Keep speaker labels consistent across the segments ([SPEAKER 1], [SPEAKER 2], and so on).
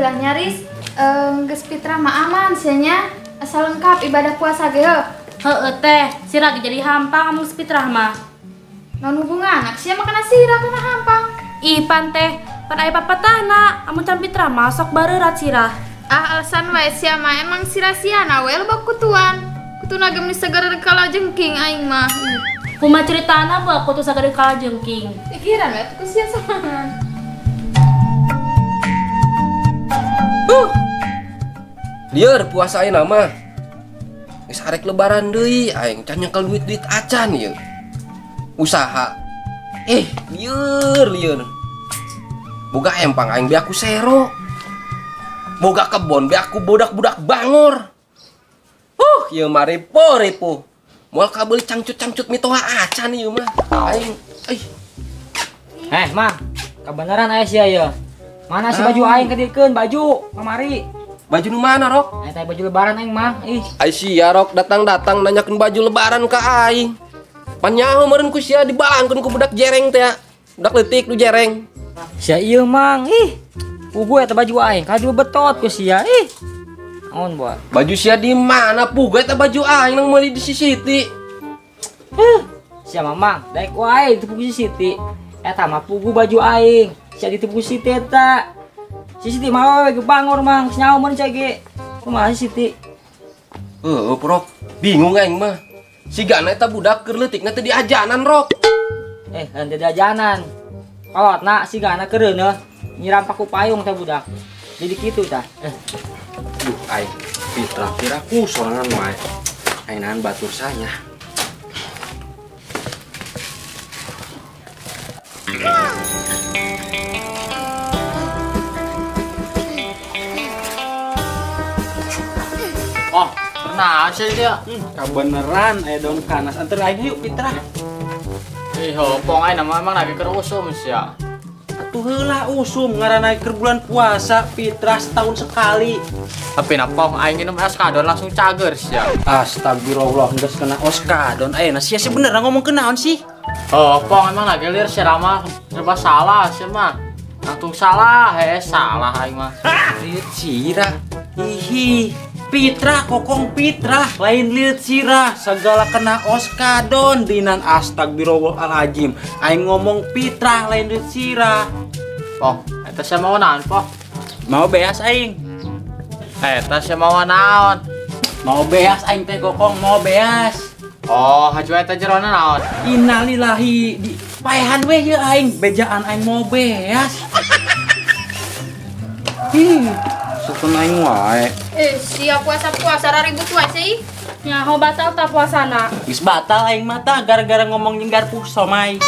[SPEAKER 1] Alhamdulillah nyaris geus fitrah mah aman sia nya. Asal lengkap ibadah puasa ge heuh.
[SPEAKER 2] Heueuh teh, sirah ge jadi hampang amun fitrah mah.
[SPEAKER 1] Naon hubunganna sia mah kana sirah kana hampang.
[SPEAKER 2] Ih pan teh, pan aya papatahna amun can fitrah mah sok bareurat sirah.
[SPEAKER 1] Ah alasan wae sia mah emang sira-siana we loba kutuan. Kutuna ge meuni sagara kalajengking aing mah.
[SPEAKER 2] Kumaha ceritana bae kutu sagara kalajengking.
[SPEAKER 1] Pikiran we atuh ku sia sorangan.
[SPEAKER 3] Lieur puasa ayeuna mah. Geus arek lebaran deui aing can nyekel duit-duit acan ieu. Usaha. Lieur lieur. Boga empang aing beak ku sero. Boga kebon beak ku budak-budak bangor. Ieu mah ripo-ripo. Moal kabeuli cangcut-cangcut mitoha acan ieu mah. Aing euy.
[SPEAKER 4] Mang, kabeneran aya sia ieu. Mana si baju aing kedikeun baju kamari?
[SPEAKER 3] Baju nu mana, Rok?
[SPEAKER 4] Eta baju lebaran aing mah. Ih.
[SPEAKER 3] Ai sia Rok datang-datang nanyakeun baju lebaran ka aing. Panyaho meureun ku sia dibalangkeun ku budak jereng teh. Budak leutik nu jereng.
[SPEAKER 4] Sia ieu mang, ih. Pugu eta baju aing, kadu betot ku sia. Ih. Naon buat?
[SPEAKER 3] Baju sia di mana pugu eta baju aing nang meuli di si Siti.
[SPEAKER 4] Huh. Sia mamang, daek wae ditipu si Siti. Eta mah pugu baju aing. Sia ditipu si Siti eta. Si Siti mah we bangor mang, nyaho mun cai ge. Kumaha si Siti?
[SPEAKER 3] Heueuh, Rok. Bingung aing mah. Sigana eta budak keur leutikna teh diajanan, Rok.
[SPEAKER 4] Lain teh diajanan. Kolotna sigana keureuneuh nyiram paku payung teh budak. Jadi kitu tah.
[SPEAKER 5] Duh, aing fitrah piraku sorangan wae. Aing nahan batur saya.
[SPEAKER 6] Oh, pernah sih dia.
[SPEAKER 5] Kabeneran aya daun kanas anter aing yuk fitrah.
[SPEAKER 6] Ih, hopong aing mah emang lagi keur usum sia.
[SPEAKER 5] Atuh heula usum ngaranna keur bulan puasa fitrah setahun sekali.
[SPEAKER 6] Tapi napong aing minum oskadon langsung cager sia.
[SPEAKER 5] Astagfirullah, geus kena oskadon ayeuna sia sebenerna ngomong kenaon sih?
[SPEAKER 6] Oh, pong emang lagi lir sia mah serba salah sia mah. Langsung salah, salah aing mah.
[SPEAKER 5] Lieur sirah. Ihi. Fitrah kokong fitrah lain lieur sirah segala kena oskadon dinan astagfirullahaladzim aing ngomong fitrah lain lieur sirah.
[SPEAKER 6] Poh, eta sia mau naon poh?
[SPEAKER 5] Mau beas aing.
[SPEAKER 6] Eta sia mau naon?
[SPEAKER 5] Mau beas aing teh kokong mau beas.
[SPEAKER 6] Oh, haju eta jerona naon?
[SPEAKER 5] Innalillahi di paehan we ieu aing bejaan aing mau beas. Hi, sukun aing wae.
[SPEAKER 1] Sia puasa-puasa ribut wae sih.
[SPEAKER 2] Nyaho batal ta puasana?
[SPEAKER 5] Geus batal aing mah tah gara-gara ngomong jeung garpu somai.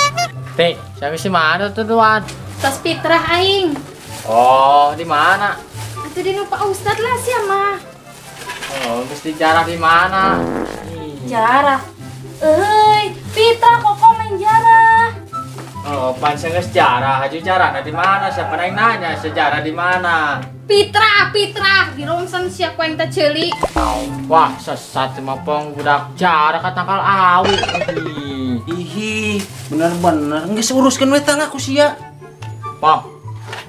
[SPEAKER 6] Teh, sia geus di mana tuh tuan?
[SPEAKER 1] Tas fitrah aing.
[SPEAKER 6] Oh, di mana?
[SPEAKER 1] Atuh di nu Pak Ustad lah sia mah.
[SPEAKER 6] Oh, geus dijarah di mana?
[SPEAKER 2] Jarah. Euy, fitrah kok main jarah.
[SPEAKER 6] Oh, pan geus jarah, haju jarahna di mana? Siapa aing nanya sejarah di mana?
[SPEAKER 1] Fitrah, fitrah, dirongsen sia ku aing teh ceuli.
[SPEAKER 6] Wah, sesat mah pong budak jarah ka tangkal awi.
[SPEAKER 5] Ihi, bener-bener geus uruskeun we tah lah ku sia.
[SPEAKER 6] Pong,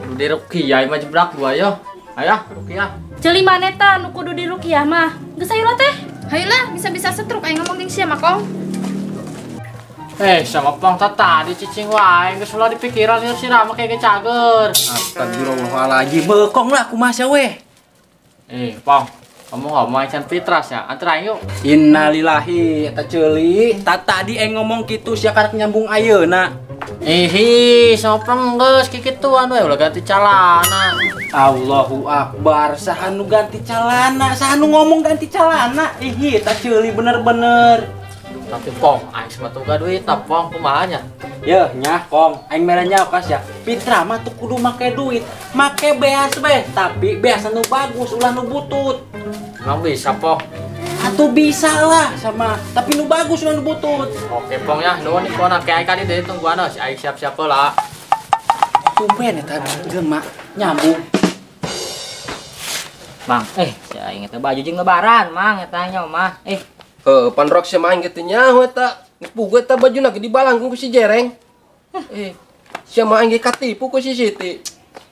[SPEAKER 6] kudu diruqyah mah jebrak dua yo. Ayo, ruqyah.
[SPEAKER 2] Ceuli maneh tah nu kudu diruqyah mah. Geus ayo lah teh.
[SPEAKER 1] Hayu lah, bisa-bisa setruk aing ngomong jeung sia mah kong.
[SPEAKER 6] Sama pong tadi cicing wae geus ulah dipikiran ieu si Rama kayak cager.
[SPEAKER 5] Astagfirullahaladzim, bekong lah kumaha sia weh.
[SPEAKER 6] Pong, kamu ngomong can fitras ya, anter aing yuk.
[SPEAKER 5] Innalillahi eta ceuli, tadi aing ngomong kitu sia karek nyambung ayeuna.
[SPEAKER 6] Ihi, sama pong geus kikituan we ulah ganti calana.
[SPEAKER 5] Allahu akbar, saha nu ganti calana, saha nu ngomong ganti calana. Ihi, eta ceuli bener-bener.
[SPEAKER 6] Tapi pong, aing semua tuga duit, pong kumaha nya?
[SPEAKER 5] Yeuh nyah kong, aing mere nyaho kas ya. Fitrah mah tuh kudu make duit, make beas we, tapi beas nu bagus ulah nu butut.
[SPEAKER 6] Emang bisa pong?
[SPEAKER 5] Atuh bisa lah sama, tapi nu bagus ulah nu butut.
[SPEAKER 6] Oke pong ya, nuhun infona ke aing kali deui tungguan si aing siap-siap heula.
[SPEAKER 5] Tumben eta jelema nyambung.
[SPEAKER 4] Mang, si aing eta baju jeung lebaran, mang eta nya mah.
[SPEAKER 3] Heuh, pan rok sia mah aing teh nyaho eta. Geus pugu eta bajuna ge dibalangkeun ku si Jereng. Sia mah aing ge katipu ku si Siti.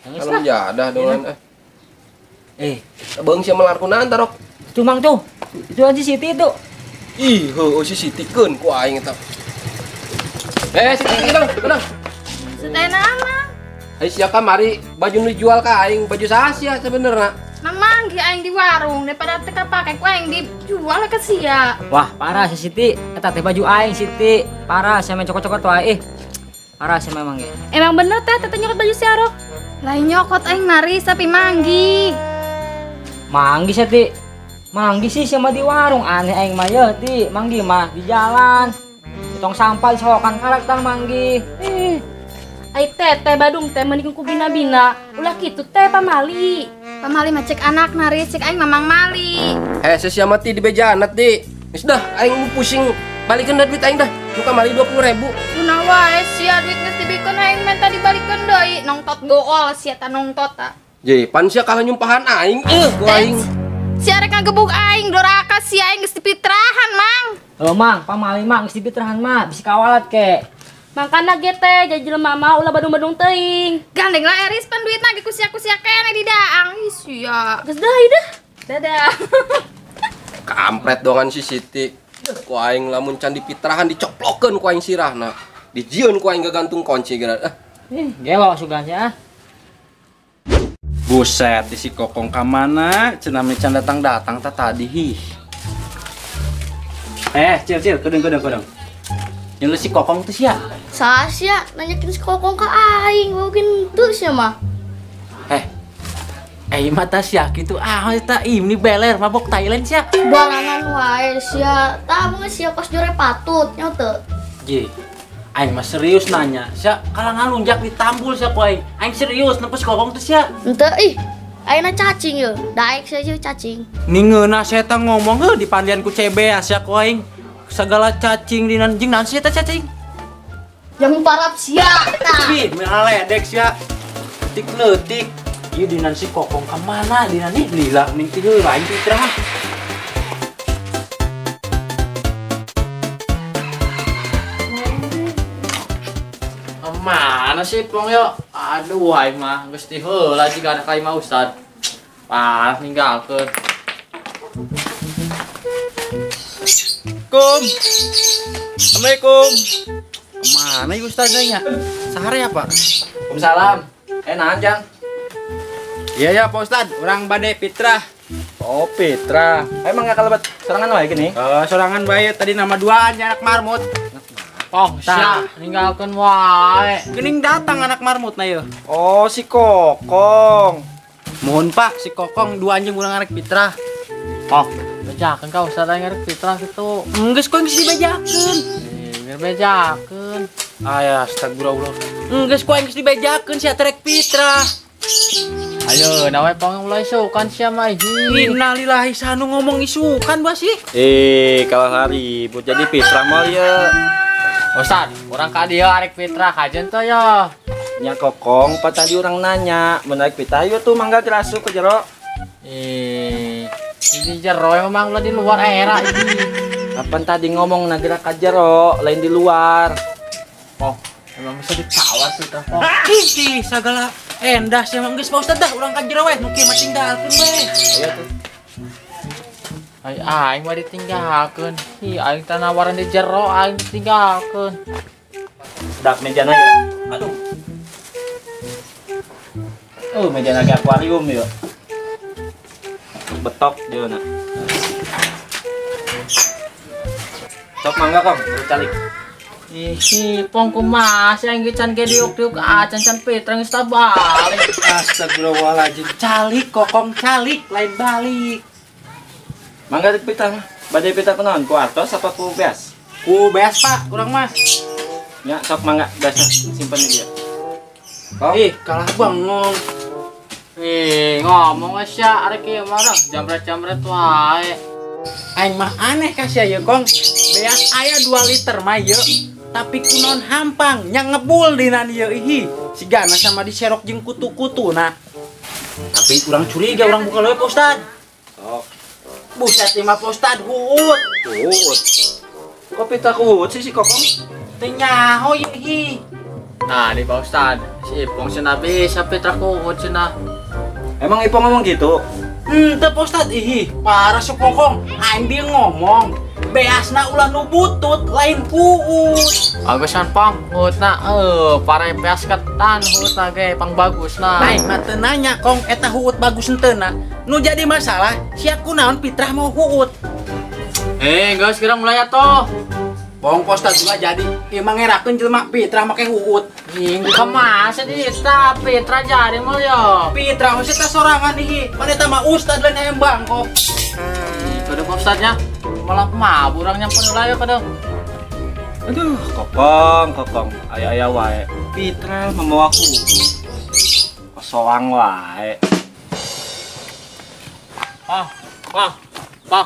[SPEAKER 3] Kalau jadah dongan. Beung sia melar kunaon tarok.
[SPEAKER 4] Itu Mang tuh. Itu aja Siti itu.
[SPEAKER 3] Ih, heueuh si Siti keun ku aing eta. Siti dong, dong.
[SPEAKER 1] Setena Mang.
[SPEAKER 3] Ai sia kamari baju nu dijual ka aing, baju saha sia sebenerna?
[SPEAKER 1] Mang manggih aing di warung daripada teu kapake ku aing dijual ke sia.
[SPEAKER 4] Wah, parah si Siti. Eta teh baju aing Siti. Parah sia main cokot-cokot wae. Parah sia memang ge.
[SPEAKER 2] Emang bener teh teteh nyokot baju si Arok?
[SPEAKER 1] Lain nyokot aing maris tapi manggih.
[SPEAKER 4] Manggih sia Ti. Manggih sih sama di warung aneh aing mah ye Ti. Manggih mah di jalan. Tong sampah solokan karakter manggih. Ih.
[SPEAKER 2] Ai teteh Badung teh mending ku bina-bina. Ulah kitu teh pamali.
[SPEAKER 1] Pamali mah cek anak naris cek aing mamang mali.
[SPEAKER 3] Sia mah ti dibejana Ti. Geus dah aing pusing balikeun duit aing dah. Nu kamari 20.000.
[SPEAKER 1] Sunah wae sia duit geus dibikeun aing menta dibalikeun deui. Nongtot gool sia ta nongtot ta.
[SPEAKER 3] Je, pan sia kalah nyumpahan aing ku aing.
[SPEAKER 1] Sia rek ngagebug aing doraka sia aing geus dipitrahan, Mang.
[SPEAKER 4] Heuh Mang, pamali mah geus dipitrahan mah bisi kawalat ke.
[SPEAKER 2] Mangkana ge teh jadi jelema mah ulah badung-badung teuing.
[SPEAKER 1] Gandeng lah Eris pan duitna ge ku sia-ku sia kene di daang. Ih sia.
[SPEAKER 2] Geus dah ieu dah.
[SPEAKER 1] Dadah.
[SPEAKER 3] Kampret dongan si Siti. Ku aing lamun can dipitrahan dicoplokeun ku aing sirahna. Dijieun ku aing gagantung kunci geura.
[SPEAKER 4] Ih, gelo sugan sia.
[SPEAKER 5] Buset, si Kokong ka mana? Cenah mah can datang-datang ta tadi hih. Cil cil, kedeng. Yang lu si Kokong tuh sia.
[SPEAKER 7] Saha sia nanyakin si Kokong ka aing, mungkin tuh sia mah.
[SPEAKER 5] Mata sia kitu ah eta ini beler mabok Thailand sia.
[SPEAKER 7] Barangan wae sia, tah mun sia kos jore patut nya teu.
[SPEAKER 5] Je. Aing mah serius nanya, sia kalah ngalunjak ditambul sia ku aing. Aing serius nempes Kokong tuh sia.
[SPEAKER 7] Henteu ih. Ayeuna cacing ye, daek sia jeung cacing.
[SPEAKER 5] Ningeuna sia eta ngomong heuh dipandian ku CB sia ku aing. Segala cacing dinan jeung naon sia eta cacing?
[SPEAKER 7] Yang parap sia tah.
[SPEAKER 5] Ih, mealedek sia. Tik leutik. Ieu dinan si Kokong ka mana? Dinan ih lila ning ti heula aing fitrah.
[SPEAKER 6] Mana sih Pong yo? Aduh aing mah geus ti heula jiga anak aing mah Ustad. Parah ninggalkeun.
[SPEAKER 5] Assalamualaikum. Assalamualaikum. Kemana ieu ustaznya? Sahare ya, Pak?
[SPEAKER 3] Waalaikumsalam. Naon, Jang?
[SPEAKER 5] Iya ya, Pak Ustad, urang bade fitrah.
[SPEAKER 8] Oh, fitrah. Emang enggak kalebet sorangan wae gini?
[SPEAKER 5] Sorangan bae tadi nama duaan anak marmut.
[SPEAKER 6] Oh, sia ninggalkeun wae.
[SPEAKER 5] Geuning datang anak marmut na yeuh.
[SPEAKER 8] Oh, si Kokong.
[SPEAKER 5] Mohon Pak, si Kokong dua anjing urang arek fitrah.
[SPEAKER 6] Oh, bejakeun ka Ustad aing arek fitrah kitu.
[SPEAKER 5] Geus ku geus dibejakeun.
[SPEAKER 6] Ih, bejakeun.
[SPEAKER 5] Aya, astagfirullah. Geus ku aing geus dibejakeun sia terek fitrah.
[SPEAKER 6] Ayo, nawe pang mulai isukan sia mah ih.
[SPEAKER 5] Innalillahi sanu ngomong isukan bah sih.
[SPEAKER 8] Kalah ribut jadi fitrah moal ye.
[SPEAKER 6] Ustad, urang ka dieu arek fitrah kajen teh ya.
[SPEAKER 8] Nya Kokong, pa tadi urang nanya, menarik fitrah ieu tuh mangga dirasuk ke jero.
[SPEAKER 6] Di jero emang ulah di luar era ini.
[SPEAKER 8] Kapan tadi ngomong nagerak ka jero, lain di luar.
[SPEAKER 6] Oh, emang bisa ditawar fitrah Pong.
[SPEAKER 5] Ih, sagala endah sia mah geus Pak Ustad dah urang ka jero we, nu kieu mah tinggalkeun we.
[SPEAKER 8] Ayo tuh.
[SPEAKER 6] Ai aing mah ditinggalkeun. Hi, aing teh nawaran di jero aing ditinggalkeun.
[SPEAKER 8] Dak mejana ya. Aduh. Oh, mejana ge akuarium ya. Betok dia na. Sok mangga Kong, calik.
[SPEAKER 6] Ih, Pong kumaha sih aing ge can ge diuk-diuk acan can fitrah geus balik.
[SPEAKER 5] Astagfirullahaladzim, calik Kokong calik lain balik.
[SPEAKER 8] Mangga rek fitrah mah. Bade fitrah kunaon? Ku artos apa ku beas?
[SPEAKER 5] Ku beas Pak, kurang mah.
[SPEAKER 8] Nya sok mangga beas simpen di dia. Kong.
[SPEAKER 5] Ih, kalah bengong.
[SPEAKER 6] Ngomong sia arek ieu mah dah jambret-jambret wae.
[SPEAKER 5] Aing mah aneh ka sia ieu Kong. Beas aya 2 liter mah ieu. Tapi kunaon hampang nya ngebul dina ieu ihi. Sigana sama diserok jeung kutu-kutuna. Tapi urang curiga urang buka leuweung Pak Ustad.
[SPEAKER 8] Sok.
[SPEAKER 5] Buset lima Pak Ustad huut.
[SPEAKER 8] Huut. Kok pita kuut sih si Kokong?
[SPEAKER 5] Teu nyaho ieu hi.
[SPEAKER 6] Nah, di Pak Ustad, si Ipong cenah bisa fitrah kuut cenah.
[SPEAKER 8] Emang Ipong ngomong gitu?
[SPEAKER 5] Henteu Pak Ustad, ih parah sok kokong. Aing dia ngomong beasna ulah nu butut lain huut.
[SPEAKER 6] Bagusan pang huutna pare beas ketan huutna ge pang bagusna.
[SPEAKER 5] Aing mah teu nanya kong eta huut bagus henteu na. Nu jadi masalah sia kunaon Fitrah mau huut.
[SPEAKER 6] Geus kira mulai atuh.
[SPEAKER 5] Bohong Pak Ustad juga jadi emang ngerakeun jelema Fitrah make huut.
[SPEAKER 6] Ih, kumaha sih eta Fitrah jadi mah yo.
[SPEAKER 5] Fitrah mah eta sorangan ieu. Pan eta mah ustad lain hayang bangkok.
[SPEAKER 6] Kudu Pak Ustadnya malah mabur urang nyampeun heula yo kudu.
[SPEAKER 8] Aduh, kokong, kokong, aya-aya wae. Fitrah mamawa huut. Kosoang wae.
[SPEAKER 6] Ah, ah, ah.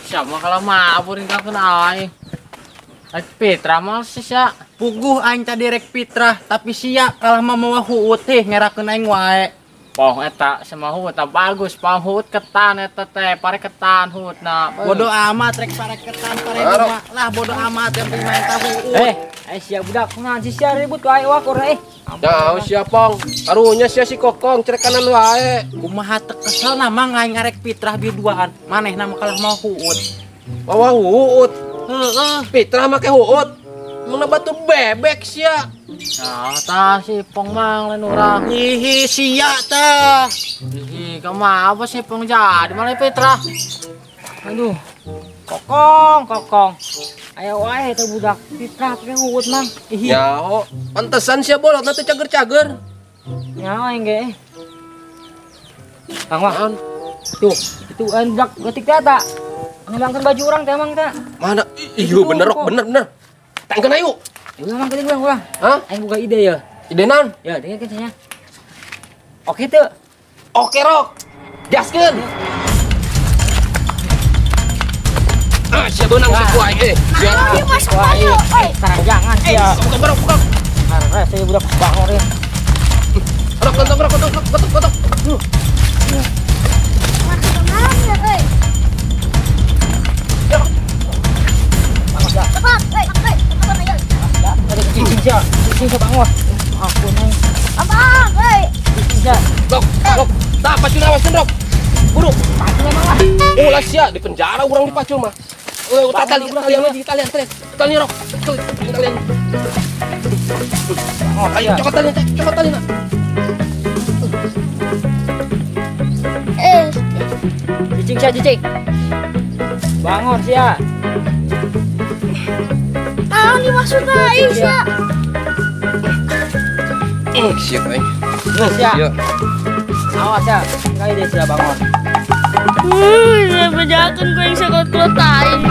[SPEAKER 6] Siapa kalau mabur ingkang aing. Rek Fitrah mah sih sia.
[SPEAKER 5] Puguh aing tadi rek Fitrah, tapi sia kalah mamawa huut teh ngerakeun aing wae.
[SPEAKER 6] Poh eta sama huut bagus, pang huut ketan eta teh, pare ketan huutna.
[SPEAKER 5] Bodo amat rek pare ketan pare mah. Lah bodo amat yang penting main tahu huut.
[SPEAKER 4] Sia budak kunaon sih sia ribut wae wak urang eh.
[SPEAKER 3] Jauh sia pong, karunya sia si kokong cerekanan wae.
[SPEAKER 5] Kumaha teu kesel na mah aing ngarek Fitrah biduaan, manehna mah kalah mau huut.
[SPEAKER 3] Mawa huut.
[SPEAKER 5] Heeh,
[SPEAKER 3] Fitrah make huut. Emang batu bebek sia.
[SPEAKER 6] Nah, tah si pong mang lain urang.
[SPEAKER 5] Ih, sia tah.
[SPEAKER 6] Ih, kumaha apa si pong jadi mana Fitrah?
[SPEAKER 4] Aduh. Kokong, kokong. Ayo wae teh budak Fitrah pakai huut mang.
[SPEAKER 3] Ih. Nyaho, pantesan sia bolot na teh cager-cager.
[SPEAKER 4] Nyaho aing ge. Kang Wah. Tuh, itu an budak leutik teh eta. Ngilangkeun baju urang teh emang teh.
[SPEAKER 3] Mana? Iya bener rok, bener bener. Tangkeun ayo.
[SPEAKER 4] Ulah mang geuning urang ulah.
[SPEAKER 3] Hah?
[SPEAKER 4] Aing boga ide ya.
[SPEAKER 3] Ide naon?
[SPEAKER 4] Ya, dengekeun cenah. Oke teu?
[SPEAKER 3] Oke rok. Gaskeun. Ah, sia beunang si ku aing eh. Sia.
[SPEAKER 7] Masuk ayo.
[SPEAKER 4] Jangan sia.
[SPEAKER 3] Buka barok, buka.
[SPEAKER 4] Areh saya budak bangor ya.
[SPEAKER 3] Rok, kotok, rok, kotok, kotok, kotok.
[SPEAKER 7] Masuk kemana, euy? Cepat, euy, euy, cepat ayo.
[SPEAKER 4] Cicing sia, cicing sia bangor. Ampun aing.
[SPEAKER 7] Abang, euy.
[SPEAKER 4] Cicing sia.
[SPEAKER 3] Rok, rok. Tah pacul awasin rok. Buru.
[SPEAKER 4] Pacul emang lah.
[SPEAKER 3] Ulah sia di penjara urang dipacul mah. Tali, tali, tali, tali, tali rok. Tali. Ayo cokot tali, cokot tali nak.
[SPEAKER 4] Cicing sia, cicing. Bangor sia.
[SPEAKER 7] Naon dimaksudna aing sia?
[SPEAKER 3] Siap aing.
[SPEAKER 4] Sia. Awas ya, kali deh sia bangor.
[SPEAKER 7] Saya bejakan gue yang sekot-kot aing.